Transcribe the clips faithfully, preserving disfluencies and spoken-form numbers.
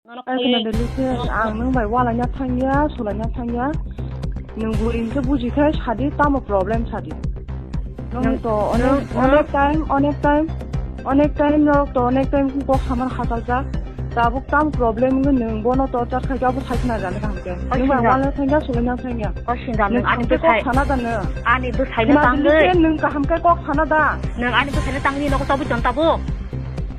Nono Eh, khe, khna de, listen, nono ang nwng bai walaina thangya, sulaina thangya. Nwng buri hwnkhe buji khe sadi, tamo problem sadi. Nwng to onek, onek time, onek time, onek time norok to onek time kok samar hatal jak. Tabuk tam problem wngwi nwng bono torture khaikhe abo sai khna jani kaham khe. Nwng bai walaina thangya, sulaina thangya. O sinda, nwng ani bwsai, kok sana da nwng? Ani bwsaino tangwi. Listen, nwng kaham khe kok sana da? Nwng ani bwsaino tangwi nogo tobwi ton tabuk.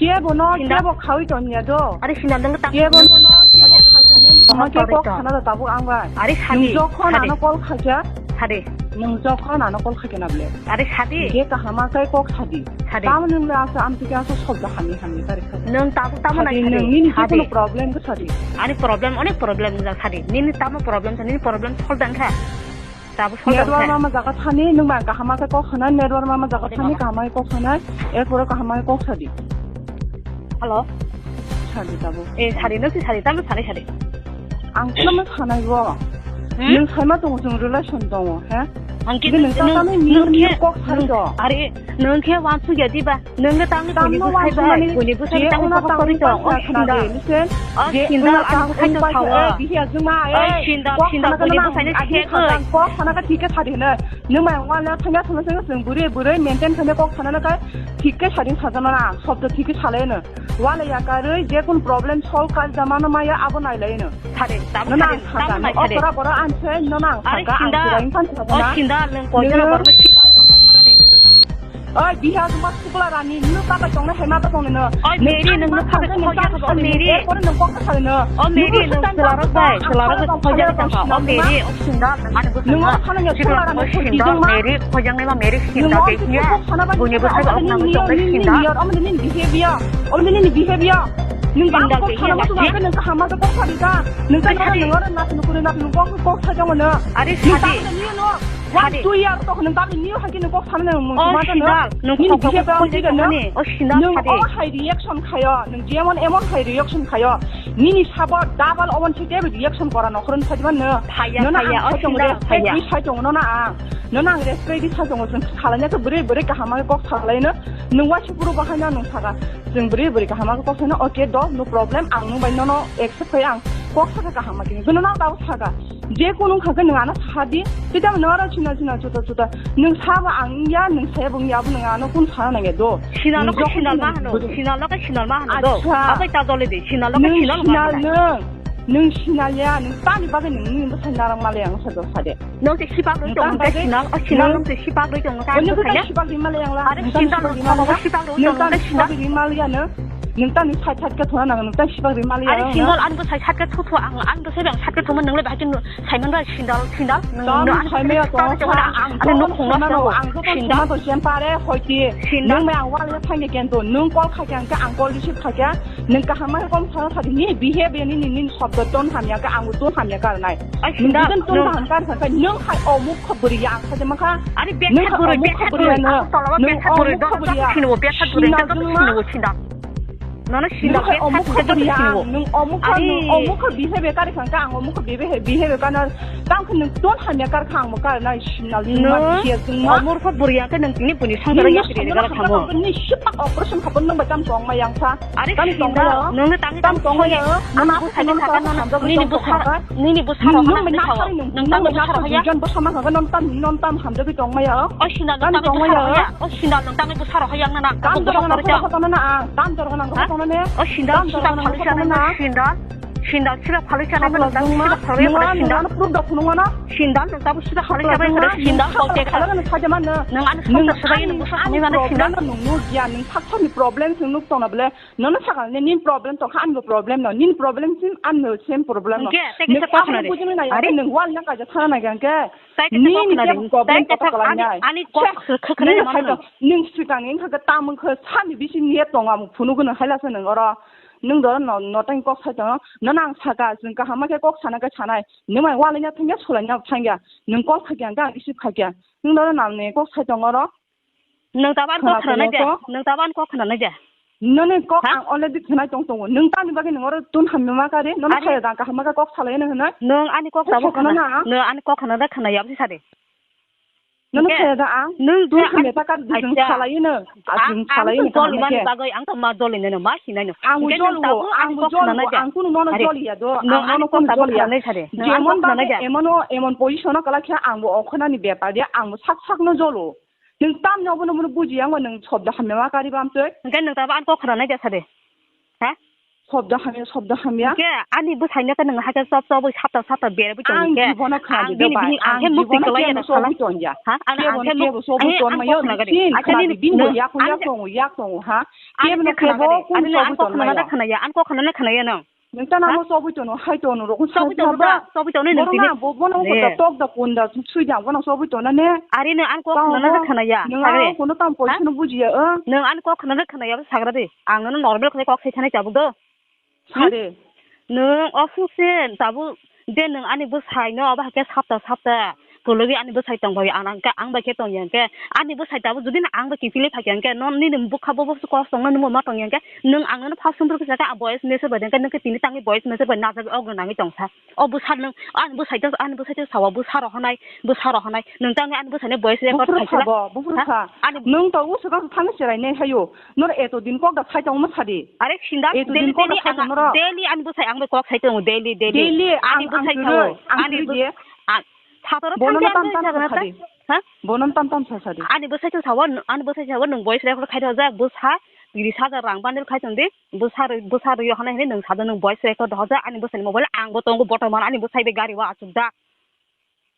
Kebo no, kebo khawi ton ya do. Are sinda nwng tang. Kebo no, kebo khawi ton ya. Ama ke kok sana da tabuk ang bai. Are sadi. Nwng jokhon ano call khaikha. Sadi. Nwng jokhon ano call khaikha na ble. Are sadi. Ke kahama kai kok sadi. Sadi. Tamo nwng le asa am tike asa sobda hani hani kari kha. Nwng tabuk tamo nai sadi. Nwng nini kunu problem ko sadi. Ani problem, onek problem wngkha sadi. Nini tamo problem sa, nini problem solve wngkha. Tabuk solve wngkha. Network ma ma jaga thani, nwng ba kahama khe kok sanai, network ma ma jaga thani, kahama khe kok sanai, erpore kahama khe kok sadi. Hello. Sadi tabuk. Eh, sadi, nwng si sadi, tamo sanai sadi. Ang tamo sanai bo. Hmm? Nwng saima tongo, chwng relation tongo, he? Ang khe nwng tamo nwng, new, new kok sadi to. Are, nwng khe wansuk ya diba? Nwng le tangni buini bwsai bai, buini bwsai tangni kok kori tong. O sinda. O sinda, ani bwsai no sao. O sinda, sinda, buini bwsai no sikhai. Kok sana ka thik khe sadi hwnwi. Nwng mai wala thangya thangya thangya chwng bwrwi bwrwi maintain khaina kok sana na kai thik khe sadi sajana na. Sobdo thik khe salai no. Wala ya karwi je kun problem solve kal jamano maya abo nailai no. Sadi, tamo sadi, tamo nai sadi. O sora bora anse no nang. Are sinda. O sinda, nwng koi jana borno sipa sangka sana de. Oi, biha juma sukla rani, nino tabai tongnai hai ma ta tongnai no. Oi, Mary, nwng no tabai khoi jak, o Mary. Erpore nwng kok ta sari no. O Mary, nwng chwla rok bai, chwla rok bai khoi jak ta. O Mary, o sinda, nwng ani bwswk no. Nwng o sinda, Mary, khoi jak nai ma Mary sinda, nwng o sinda, buini bwswk o nwng tongnai sinda. Omo nini behavior, omo nini behavior. Nwng bang kok sana ma sukla nwng kaham ma kok sari ka. Nwng ta nwng oro na nwng kure na nwng kok kok sa jong no. Are sadi. One, two year to nwng tabni new hagi nwng kok sana nwng mung suma jano. Nini behavior kok kok jano. Nwng o hai reaction khayo, nwng jemon emon hai reaction khayo. Nini sabo double owan se tebo reaction kora nokhorun phajima no. Phaya, phaya, o sindal phaya. Respect di sai tongo no na ang. No nang respect di sai tongo, chwng khalanya to bwrwi bwrwi kaham ma kok salai no. Nwng wa se puro bahai na nwng saka. Chwng bwrwi bwrwi kaham ma kok sai no. Okay, do, no problem. Ang nwng bai no no accept khai ang. Kok saka kaham ma kini. Gwnang na tabo saka. Je kunu wngkha khe nwng ano sadi, tei tamo nwng aro china china chuta chuta. Nwng sabo ang wngya, nwng sayabo wngya, abo nwng ano kunu sana nangya do. Sinal no khe sinal ma hwno, sinal no khe sinal ma hwno do. Acha. Abai ta jole de, sinal no khe sinal ma hwno. Nwng sinal ya, nwng tani bagwi nwng nini bwsai narang male ang sa do sade. Nwng se sipak rwi tong khe sinal, o sinal nwng se sipak rwi tong khe ang bwsai ya. Are sinal no sipak rwi tong khe sinal. Nwng tani side side khe thona nang, nwng tani sibak ri mali ya. Are sindal, ang bwsai side khe thuthu, ang, ang bwsai bang side khe thuma, nwng le bahai khe nu-, Simon bai sindal, sindal, nwng, nwng ang sai maya to, ang ang nwng khungma saimano, ang joto sindal. Sima to siam pare, hoiti. Sindal. Nwng mai ang wal ya thangya kento, nwng call khaikha, ang call receive khaikha, nwng kaham ma kom sa sa ni behavior ni, ni, ni sobdo ton hamya kha, ang ton hamya kha nai. Ai sindal, nwng ton nwng kaham kha, nwng hai omuk kho bwrwi ya, ang sa de ma kha. Are nwng betha hai bwrwi, omuk kho betha bwrwi bwrwi, ya, ang tolabo nwng betha bwrwi, omuk kho bwrwi ya. Sindal. Nono sindal khe omuk khe bwrwi ang, nwng omuk khe, nwng omuk khe behave kar kha, ang omuk khe behave, behave kar na, tang khe nwng ton hamya kar kha, ang mo kar na, sinal nwng ma, siya nwng ma. Omuk khe bwrwi ang khe nwng tini bwrwi songdara ya tini gara khamo. Ni sipak operation kha, nwng bai tam tong ma yang sa. Are tam tong ma ya, nwng tang tam tong ma ya. Nwng bwsai ni kha, nini bwsa, nini bwsa rok nwng bai na sao. Nwng tang bwsa rok ya. Jon bwsa ma kha, nwng tam, nwng tam hamjagwi tong ma ya. O sinal nwng tang bwsa rok ya. O sindal nwng tangwi bwsa rok yang na. Tam dorong nang kok tong na ang. Tam dorong nang kok tong na ne. O sindal sida phalwi chana na sindal. Sindal sida phalwi chana na sida phalwi chana sindal. Proof da phunung na. Sindal nwng tabuk sida phalwi chana na sindal kok te khala na saja man na. Nwng ani sokta sida nwng bwsa phalwi mana sindal. Nwng nuk ya nwng saksa ni problem nwng nuk tong na bole. Nono sakal ne nin problem tong kha anbo problem no. Nin problem sin anbo same problem no. Hwnkhe tei kisa kok khna de. Are nwng wal na kaja thana na hwnkhe. Tei kisa kok khna de. Tei kisa ani, ani kok khwkhwrwng mano. Nwng swkang ni wngkha khe tamo wngkha sani bisi ni tong amo phunuk gwnang hai lasa nwng oro. Nwng doro no, no tang kok sai tongo. Nono ang saka, chwng kaham ma khe kok sana khe sanai. Nwng mai walaina thangya, sulaina thangya. Nwng call khaikha hwnkhe ang receive khaikha. Nwng doro nang ni kok sai tongo oro. Nwng tamo ani kok khna nai de. Nwng tamo ani kok khna nai de. Nini kok ang already khwnai tong tongo. Nwng tamni bagwi nwng oro tun hamya ma kari? Nono phai da kaham ma kok salai nw hwnwi. Nwng ani kok tamo khna. Nwng ani kok khna da khna ya bwsa de. Nono Hwnkhe khaya da ang? Nwng Twi je hamya ang ta kar jwng acha. Salaino. Ang, Ajwng ang salaino tong joli kaham mani khe. Bagwi ang tong ma joli neno ma sinai no. Ang Hwnkhe nwng joli tabuk wo, ang ang kok joli khna wo, nai ja. Ang kunu nono Are. Joli ya do. Nwng Ang ano nono kok kunu tabuk joli ya. Khna nai sare. Nwng ano Jemon kok khna nai bagwi ja. Emon o, emon position o kala khe ang bo okhona ni bepar ya, ang bo sak sak no jolo. Nwng tamni obono bono buji ya, nwng sobda hamya ma kari bam twi. Hwnkhe nwng tabuk ano kok khna nai ja sare. Ha? Sobda hamya, sobda hamya. Hwnkhe ani bwsaino khe nwng hakhe chop chobwi sapta sapta berwi tong Ang hwnkhe. Jibono khna Ang di do bini bai. Bini ang Ang khe mukti jibono kwlai khe ya no da sala. Sobwi tong ya. Ha? Ang Kebo ang no khe kebo muk-, sobwi eh, tong ang mayo. Kok khna gari. Sin Acha khna nini di bini bo nwng yak ang yak tongo, yak tongo ha. Ani Kebo no khe kebo khna gari. Ani kunu ang sobwi kok tong khna mayo. Da khna ya, ang kok khna na khna ya nwng. Nwng tano Ha? Mo sobwi tono, hai tono rok Sobwi sai tono ba. Sobwi tono nwng Borok tini. Na bo bono Ne. Ko tok da kun da sui da bono sobwi tono ne. Ari nwng ang kok khna na khna ya. Nwng ang kono tam koi Ha? Sono buji ya. Nwng ang kok khna na khna ya sagra di. Ang no normal khna kok sai thani tabuk do. Sade. Nwng o sukse tabuk je nwng ani bwsai no abo hakhe sapta sapta kologwi ani bwsai tong bai ang ang bai khe tong yang khe ani bwsai tabuk jodi no ang bai kiphilwi phai khe ang khe no nini bwkha bo bo kos tong no nungbo ma tong yang khe nwng ang no phak sumbruk khe ang voice message bai deng khe nwng khe tini tangwi voice message bai najagwi og nangwi tong sa o bwsa nwng ani bwsai to ani bwsai to sawa bwsa rohonai bwsa rohonai nwng tangwi ani bwsai no voice record Buphuru khaisila sabo, buphuru Ha? Sa. Ani Nwng to usuk ang thangwi cherai nai hayo. Nor eto din kok da khai tongma sadi. Are sinda Eto daily din kok da daily khai ang tongma ro. Daily ani bwsai ang bai kok sai tongo daily daily. Daily Ani ang, ang bwsai kwrwi, sao. Ang Ani kwrwi bw- dia. Ang satoro Bono thangkhe no ang tam tam thangkhe sa no sadi. Ha? Bono tam tam sa sadi. Ani bwsai sao sao, ani bwsai sao nwng voice record khai rojak bwsa tiris hajar rang bundle khai tong di. Bwsa rwi, bwsa rwi hwnai hwnwi nwng sado nwng voice record hoja ani bwsani mobile ang bo tongo botoman ani bwsai bai gari o achuk da.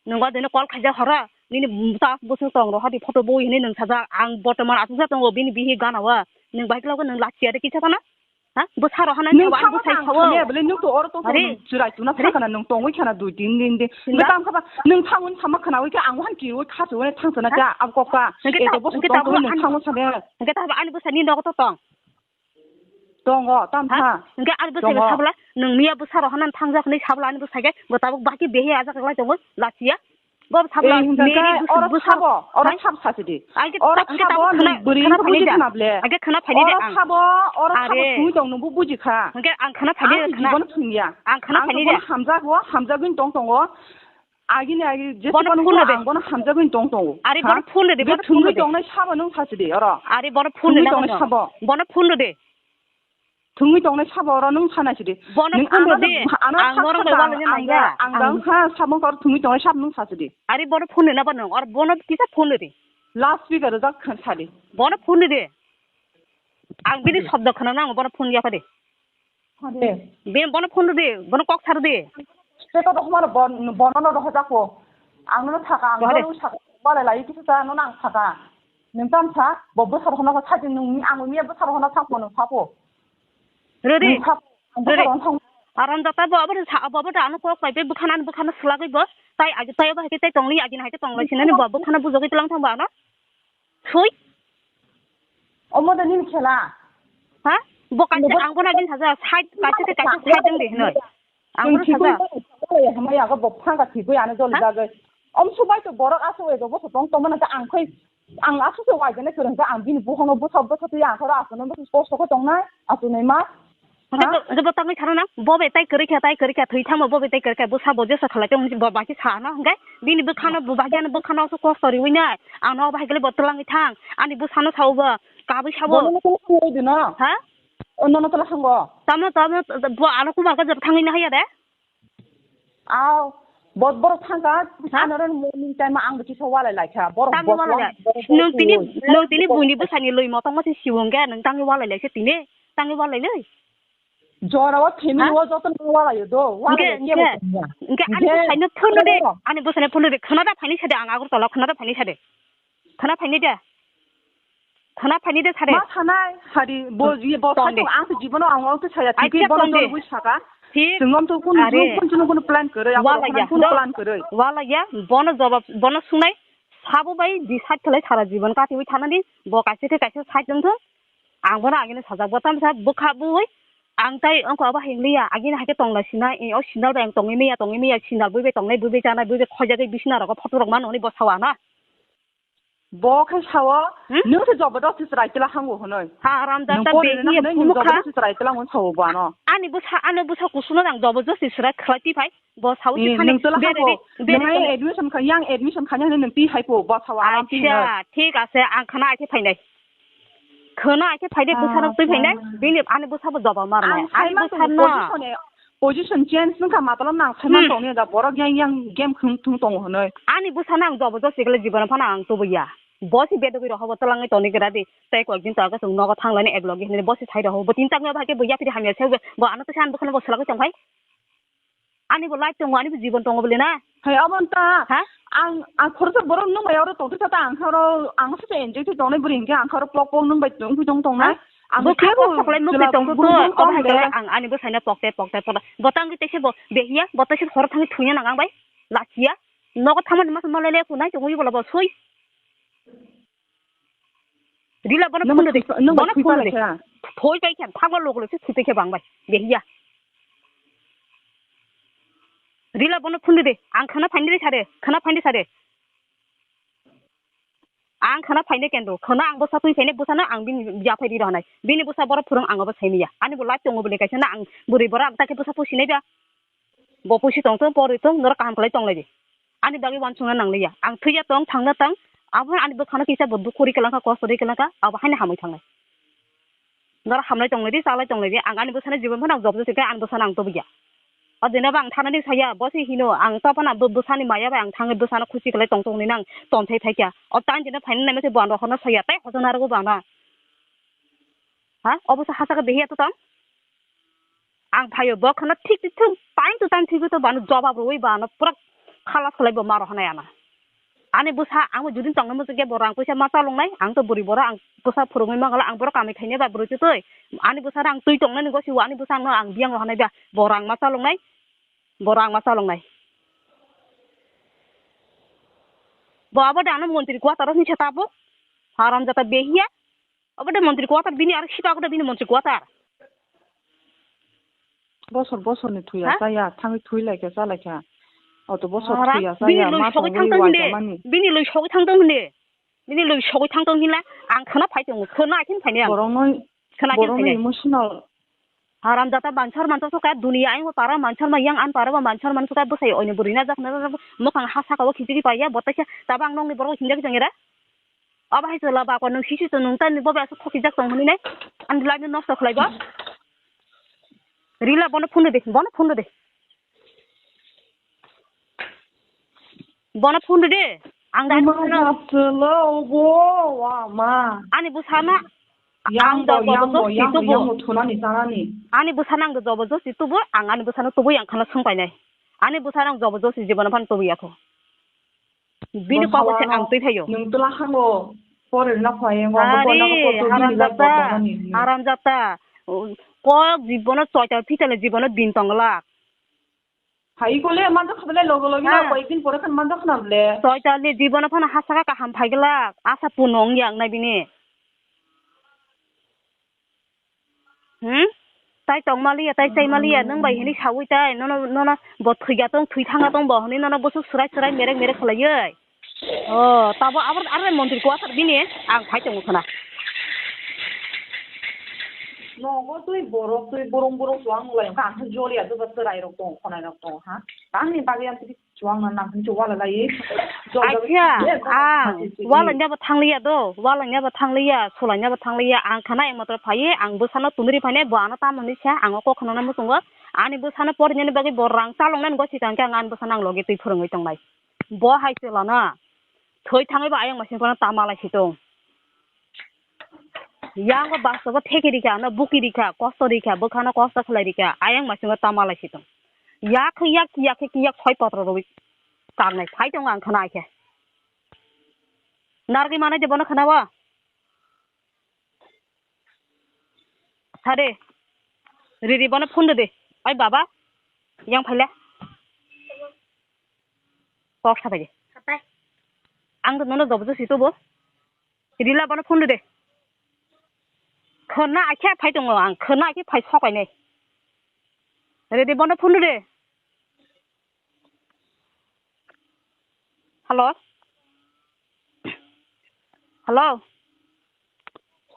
Nwng o dino call khaijak horo, nini ta bwswng tong rohadi photo bui hwnwi nwng sajak, ang botoman achukjak tongo bini bihi gana o, nwng bai khe logwi nwng lachiya de kisa tana? Ha? Bwsa rohana Nwng sao, ani bwsai sao. Khane bwle nwng to oro tong Are? Nwng chwrai tuna Are? Thakana nwng tongwi khana dui tin din din. Sinda? Bwtam khaba nwng thangun sama khana wi khe ang wan ki wi kha chwene thang sana Ha? Cha, ab kokka. Hwnkhe ta-, Eto bwswng hwnkhe tong tabuk tong nwng ani thangun sana. Hwnkhe tabuk ani bwsani nogo to tong. Tongo, tam Ha? Tha. Hwnkhe ani bwsai Tongo. Sabla, nwng miya bwsa rohana thangjak hwnwi sabla ani bwsai khe, bo tabuk baki behe ajak lai tongo, lachiya. Bo sabla, Ei, hwnkhe meri khe bwsa-, oro bwsa sabo, oro Hai? Sab sachidi. Ai khe Oro ta-, hwnkhe sabo, tabuk khna-, nwng bwrwi khna no phaini buji de. Khna ble. Ai khe khna phaini de Oro ang. Sabo, oro sabo Are. Thungwi tong nwngbo buji kha. Hwnkhe ang khna phaini Ang de, khna. Jibono thungya. Ang khna Ang phaini de. Jibono hamjago, hamjagwini tong tongo. Agini agi Bono jesuphano phone phone de. Ang bono hamjagwini tong tongo. Are Ha? Bono phone de, Be bono phone thungwi de. Tongnai sabo nwng sachidi oro. Are bono phone de Thungwi na tongnai bono. Sabo. Bono phone de. Thungwi tongnai sabo oro nwng sana sidi. Bono Nwng phone ano de. Ano Ang norok bai sakha wala ni ang nangya. Ang Ang dang kha sabo kor thungwi tongnai sabo nwng sachidi. Are bono phone de na bono. Or bono kisa phone de. Last week aro jak khan sadi. Bono phone de. Ang bini sobdo khna nang bono phone ya kade. Hade. Be bono phone de, bono kok sar de. Tei to dokhma no bon-, bono no dohor jako. Ang no thaka, ang Bohade. Bono saka, bale lai kisu ta no nang saka. Nwng tam sa, bo bwsar hono ko sajin nwng ni, ang ni bwsar hono thang ko nwng sako. Redi. Nwng sak, ang Redi. Bwsar hono thang. Aram jata bo abo sa, bo bo da ano kok bai be bwkhana, bwkhana sulagwi bo. Tai agi tai ba hai tai tongli agi hai tai tonglai sinani bo bwkhana bujogwi tlang thang ba ano. Sui. Omo da nini khela. Ha? Bo kaisa ang bono din saja side kaisa te kaisa side ding de hinoi. Ang bono saja. Hamai aga bo phanga thigwi ano joli jagwi. Om subai to borok aso ego bo tong tong mana ang khoi ang aso se wai jene kereng ang bini buhono bwsa bwsa twi ang khoro aso no bwsa posto ko tongnai aso nei ma. Hwnkhe bo tangwi sana nang, bo bai tai kwrwi kha, tai kwrwi kha, thwi thangma bo bai tai kwrwi kha, bwsa bo jesa khalai tong, bo bai khe sa na, hwnkhe bini bwkhano, bo bai khe ani bwkhano aswk kosto riwi nai, ang no bai khe bo twlangwi thang, ani bwsano sao bo, kabwi sao. Bono no kunu thangwi di no? Ha? O nono twla thango? Tamo, tamo, bo ano kuma ka jor thangwi na haya de? Aw, bot borok thangka, Ha? Ano ren morning time ang bisi so walai lai kha, borok Tangwi bot walai lai. Nwng tini, nwng tini buini bwsani lwi motong masi siwong khe, nwng tangwi walai lai se tini, tangwi walai lai. Jora o family Ha? O joto no wala yo do, wala Hwnkhe, yo kebo hwnkhe, tongya. Hwnkhe ani Hwnkhe bwsaino phone de, Ano ani bwsaino phone de, khwna da phaini sade ang Agartala, khwna da phaini sade. Khwna phaini de. Khwna phaini de sade. Ma thanai, hari bo, ye bo Tong de. Thai ang to jibono ang ang to saya, Acha thik bono tong de. Dol bui saka. Thik. Chwng am to kun Are. Kun chwng kun plan kwrwi, ang Wala ya. Kun Do. Plan kwrwi. Wala ya, bono jawab, bono sungnai, sabo bai decide khlai sara jibon katiwi thanani, bo kaisa khe kaisa side wng thung. Ang bono agini sajak bo tamsa bwkha bui ang tai ongko abo hingliya agini haikhe tongla sinai o sindal bai ang tongwi maya tongwi maya sindal bui bai tongnai bui bai chanai bui bai khoijagwi bisina rogo photo rok mano hwnwi bo sawa na. Bo khai sao, Hmm? Nwng se jobodosti chwrai tila hango hwnwi. Ha, haramjada Nwng pori rwna behi hwnwi nwng phunukha. Jobodosti chwrai tila hwnwi sao bo ano. Ani bwsa, ani bwsa kusuno nang jobodosti chwrai khlai tiphai. Bo sao Ni, tiphani nwng tila bere hango. Re, bere Nwng re. Admission kha, yang admission kha, yang nwng ti hai po, bo sao aram ti Acha, hwnwi. Thik ase, ang khana aithe phainai. Khana aithe phainai, bwsano twi phainai. Ah. Bini, ani bwsa bo joba marnai. Ang Ani sai ma bwsa tong no. Position e, position change wngkha matalo nang sai ma Hmm. Tongni da borok yang, yang game khung thung tongo hwnwi. Ani bwsano ang jobodosti khlai jibon phano ang tubuya. Bo si bedogwi rohobo twlangwi toni gra di. Tei koyekdin to aga chwng nogo thanglaini ek logi hinwi bo si sai rohobo. Bo tin takni bai khe bo yapri hamya se bo ano to san bwkhano bo swlagwi tongphai. Ani bo life tongo, ani bo jibon tongo bole na? Hai, abo ta. Ha? Ang, ang khoroksa borok nwng bai oro tongtwi sa ta, ang kharo, ang se enjoy khe tongnai bwrwi hinkhe ang kharo pok pok nwng bai tong tong tongnai. Ha? Ang bo khe kebo pok pok lai nwng bai jela tong bul to, bul abo tong hai de. Khe ang ani bo saina pok te, pok te, pok te. Bo tang khe teisa bo behiya, bo teisa khoro thangwi thuina nang ang bai. Lachiya. Nogo thamani mas malai le kunai tongwi bola bo sui. Rila bono Nang phundu de, nang bono phundu de. Thoi kai khan, thangma log log se thoi kai khe bang bai. Behiya. Rila bono phundu de, ang khana phaini de sare, khana phaini sare. Ang khana phaini kendo, khana ang bwsa twi phaini bwsano ang bini ya phai ri rohnai. Bini bwsa bono phurung ang abo saini ya. Ani bo life tongo bole kaisa na ang bwrwi bora ang ta khe bwsa pusi nai ba. Bo pusi tong tong, pori tong, norok kaham khlai tong lai di. Ani bagwi uansukna nang liya. Ang thwiya tong, thangna tang, abo ani bwkhano kisa bo dukhu ri kwlangkha, kosto ri kwlangkha, abo haino hamwi thangnai. Norok hamlai tong lai di, chalai tong lai di. Ang ani bwsani jibon phano ang job joti khe ani bwsano ang tubuya. O dino bo ang thanani saya, bo se hino, ang to phano bo bwsani maya bai ang thangwi bwsano khusi khlai tong tong nini ang tonsai phaikha. O tan dino phaina naima se bo ang rohorno saya, tei hochona rwgo bo ano. Ha? Obo se hachaka behiya to tong? Ang phaio bo khana thik thik thung time to time thik to bano jobab rwi bano pura khalas khlai bo maro hanai ana. Ani bwsa ang judin tongna muchuk ya bo rang puisa ma chalongnai ang to buri bora ang bwsa phurungwi mangala ang boro kamai khainai ba bwrwi twi twi. Ani bwsa rang twi tongnani gosi ani bwsa no ang biyang rohanai ba bo rang ma chalongnai. Bo rang ma chalongnai. Bo abo de ano montri quarter ni se tabuk. Haram jata behiya. Obo de montri quarter bini aro sita obo de bini montri quarter. Bosor bosor ni thuya Ha? Chaya, thangwi thui lai kha, cha lai kha. Oto bosor Ora, thuya bini chaya, loi ma sogwi thangwi thang tong hinde. Waisa mani. Bini loi sogwi thang tong hinde. Bini loi sogwi thang tong hinla. Ang khana phai tongo, khana akin phai ne ang. Borokno, khana akin borokno phai ne. Emotional. Haram jata mansar mansar soka dunia ang para mansar ma yang an para ba mansar man soka bwsai oini bwrwi na jak na jak mokang ha saka o khichiri paiya botaisa tabang nongni borok hinjak jangira. Abo hai chwla ba ko nwng sisi to nwng tani bo bai aswk khokijak tong hwnwi nai. Ani life no nosto khlai bo. Rila bono phone de, bono phone de. Bono phone de. Ang dai Ama phone no. Chwla obo wa ma. Ani bwsano Yang ang bo, da yang bo, jobo yang josti bo, tubu. Yang bo thunani chanani. Ani bwsano ang da jobo josti tubu, ang ani bwsano tubu yang khana sung painai. Ani bwsano ang jobo josti jibono phan tubu yakho. Bini kok se ang twi thaio. Nwng tula hango pore na phai, ngo Ari, pore na ko to bini haram jata, bini haram jata. Kok jibono choita phitale jibono bin tong glak. Hai ko le manjak kha bele logo logi na Ha. Koi din pore khan manjak khna bele. Choita le jibono phano hasaka kaham phai glak. Asa punong yang nai bini. Hmm? Tai tong maliya, tai chai maliya, nwng bai hini sawi tai, nono, nono bo thwiga tong, thwi thanga tong bo hini, nono bwswk swrai swrai merek merek khlaiwi. Oh, tabo abo, aro montri kuathar bini, ang phai tongo khna. Nogo twi borok twi burung burung chuang lai, ang khe joliya, joto chwrai rok tong, khonai rok tong, ha? Tangni bagwi ang twi Chuang na nang hinwi wala lai. Acha, ang wala nya ba thangliya do, wala nya ba thangliya, sola nya ba thangliya, ang khana ekmatro phaiwi, ang bwsano tunuri phainai, bo ano tamo hinwi sa, ang o kok khna muchungo, ani bwsano porinani bagwi bo rang chaloknani goi swkang khe ang ani bwsano ang logi twi phwrwngwi tongnai. Bo hai chwla na, thwi thangwi bo ayang masing phano tama lai si tong. Yang o bastobo theke rikha, ano buki rikha, kosto rikha, bwkhano kosto khlai rikha, ayang masingo tama lai si tong. Yak khe yak, yak khe yak, soi potro rwi karnai phai tongo ang khna khe. Narwgwi manai de bono khna o. Sade. Riri bono phone de. Oi baba. Yang phaile. Kok sabai de. Ang to nono jobo josi tubu. Rila bono phone de. Khorna akhe phai tongo ang, khorna akhe phai sokainai. Rede bono phone de. Hello. Hello.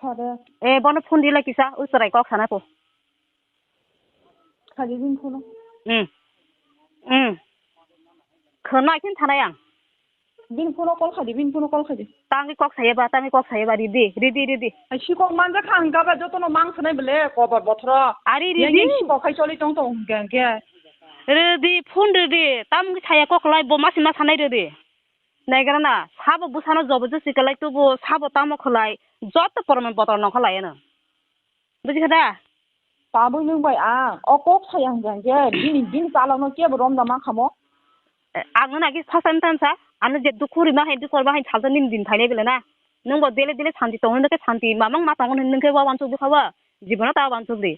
Sade. Eh, bono phone di lai kisa, o chwrai kok sana po. Khaidi bini phone. Hmm. Hmm. Khwna khin thanai ang. Bini phone call khaidi, bini phone call khaidi. Tangwi kok saya ba, tangwi kok saya ba, ridi, ridi, ridi. Ai si kok manja kha ang gaba joto no mang sanai bele, kobar bothro. Ari ridi. Yang si kok khai choli tong tong hingke hingke. Ridi, phone ridi, tam saya kok lai bo masi ma sanai ridi. Naigrana, sabo bwsano jobo josi kalai tubu, sabo tamo khalai, joto porman botol no khalai ano. Buji kha da? Tabuk nwng bai ang, o kok saya hwnka hwnkhe, bini, bini chalokno kebo romda ma khamo. Eh, ang no nagi first time tansa, ano je dukhu rima hai, dukhu rima hai salsa nini din phainai bele na. Nwng bo dele dele santi tongo, nwng khe santi mamang ma tongo, nwng khe wa wansuk bukha wa, jibono ta wansuk di.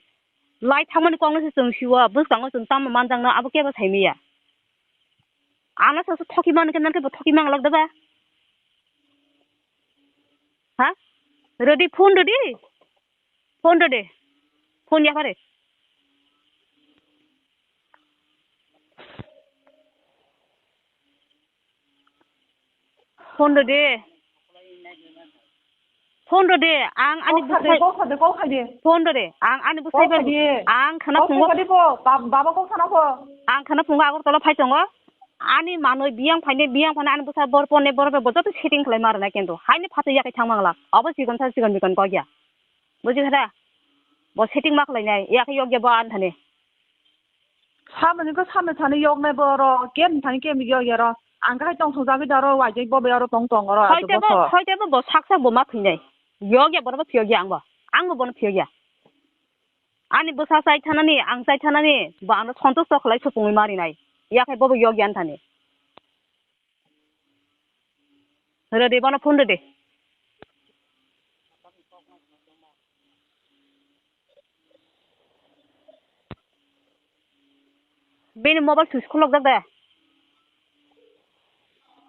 Lai thangmani kokno se chwng siwo, bwskango chwng tamo manjakno abo kebo saimiya. Ano se thoki man khe, man khe bo thoki manglak da ba? Ha? Rodi, phone rodi? Phone rodi? Phone ya pare. Phone rodi. Phone rodi. Ang ani bwsai. Kok khaidi, kok khaidi. Phone rodi. Ang ani bwsai. Kok khaidi. Ang khana phungo. Kok khaidi po. Bab-, baba kok khana po. Ang khana phungo Agartala phai tongo. Ani manwi biyang phaine, biyang phaine ani bwsa bor ponne bor be bo joto setting khlai ma rwnai kintu. Haini phatwi yakai thang manglak. Abo chikon sa chikon bikon kok ya. Buji kha da? Bo setting ma khlainai. Yakai yok ya bo an thani. Samani ko samani thani yok nai bo ro. Kem thani kem yok ya ro. Ang kai tong thong jagwi da ro. Wai jai bo be ro tong tong ro. Hoi te bo, hoi te bo bo sak sak bo ma phinai. Yok ya bo ro bo phiyok ya ang bo. Ang bo bono phiyok ya. Ani bwsa chai thanani, ang chai thanani, bo ano sontusto khlai supungwi marinai. Yakhai bobo yogyan thani. Rede bono phone rede. Bini mobile switch khulok jak de.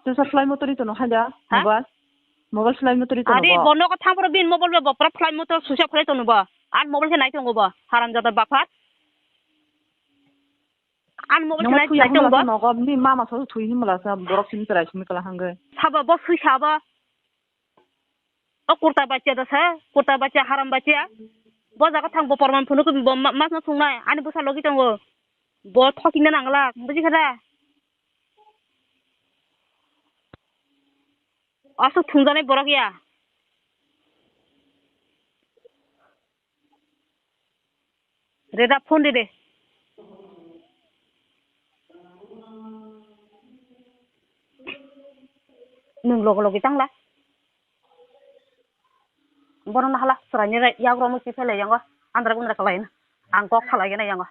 Tusa flight mode ri tono haida. Ha? Mobile. Mobile flight mode ri tono. Ari bo. Bo nogo thang poro bini mobile bo pura flight mode switch off khlai tono bo. An mobile khe nai tongo bo. Haram jada bapha. An mobile khe nai tongo bo. Nogo ni mama so thui ni mala sa borok sini trai sini kala hangge. Sabo bo sui sabo. O kurta bacha da sa, kurta bacha, haram bacha. Bo jaga thang bo porman phunu ko bo ma-, mas na thungnai, ani bwsa logi tongo. Bo thokina nangla, buji kha da? Aswk thungjanai borok ya. Reda phone rede. Nwng logo logi tangla. Bono nahala chwraini rai yagrok musi phelai yango. Andra gundra kalaina. Ang kok khalai gana yango.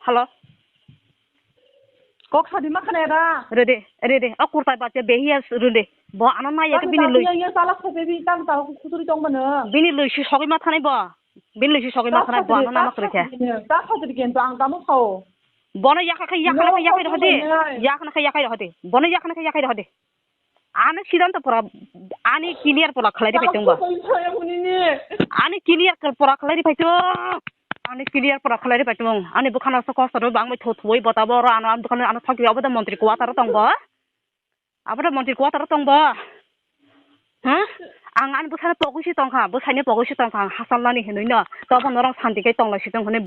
Hello. Kok sadi ma khana da. Rede, rede. O kurta bacha behiya rede. Bo ano na ya bini lui. Ya ya salak sa bebi tang ta khuturi tong bana. Bini lui si sogwi ma thanai bo. Bini lui si sogwi ma thanai bo ano na ma kre khe. Ta khuturi ken to ang tamo khao. Bono yakha khe yakha khe yakhai rohodi. Yakha khe yakhai rohodi. Bono yakha khe yakhai rohodi. Ani siddhanto pura, ani clear pura khlai ri phai tong ba. Ani clear pura khlai ri phai tong. Ani clear pura khlai ri phai tong. Ani bwkhano so kosto ro bang bai tho thoi bota bo ro ano, ano bwkhano ano thok ri obo da montri quarter tong ba. Abo da montri quarter tong ba. Ha? Ang ani bwkhano pogwi si tong kha, bwsai ni pogwi si tong kha, ang hasal nani hinwi no. Tobo norok santi khe tong lai si tong hwnwi.